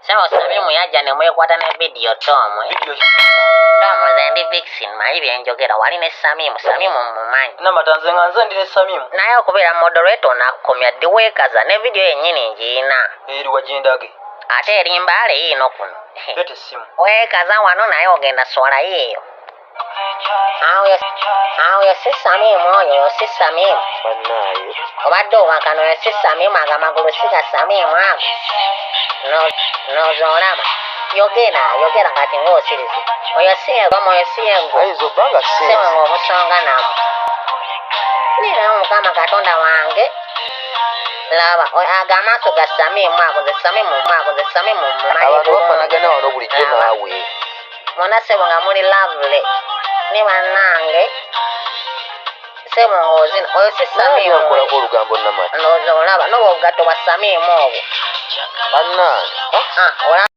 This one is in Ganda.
Sebo Samimu yajja ne mwekwata ne vidiyo Tom. Tom nze ndi vixen manyi bye njogera wali ne Samimu Samimu mumanyi. Namata nze nga nze ndi ne Samimu. Naye okubeera moderator nakukomya ddi weekaza ne vidiyo yennyini ngiyina. Eri wagindage. Ate eri Mbale yiino kuno. Leeta essimu. Weekaza wano naye ogenda swala yiiyo. Awo awo si Samimu oyo si Samimu. Bannaaye. Obadde owakana oyo si Samimu ago amagulu si ga Samimu ago. No noza olaba. Yogera yogera kati ng'osirize. Oyo si yegwe oyo si yegwe. Ayinza obba nga si Sebo ng'omusonga namu. Nina Mukama Katonda wange. Laba ago amaaso ga Samimu ago nze Samimu ago nze Samimu mumanyi Abantu bulungi. bafaanagana wano bulijjo naawe. Muna sebo nga muli lovely ne bannange sebo ng'ozina oyo si Naye Samimu ankolako olugambo Namata. Ndowooza olaba n'obwo obugatto bwa Samimu obwo. Bannange. Ah, olaba.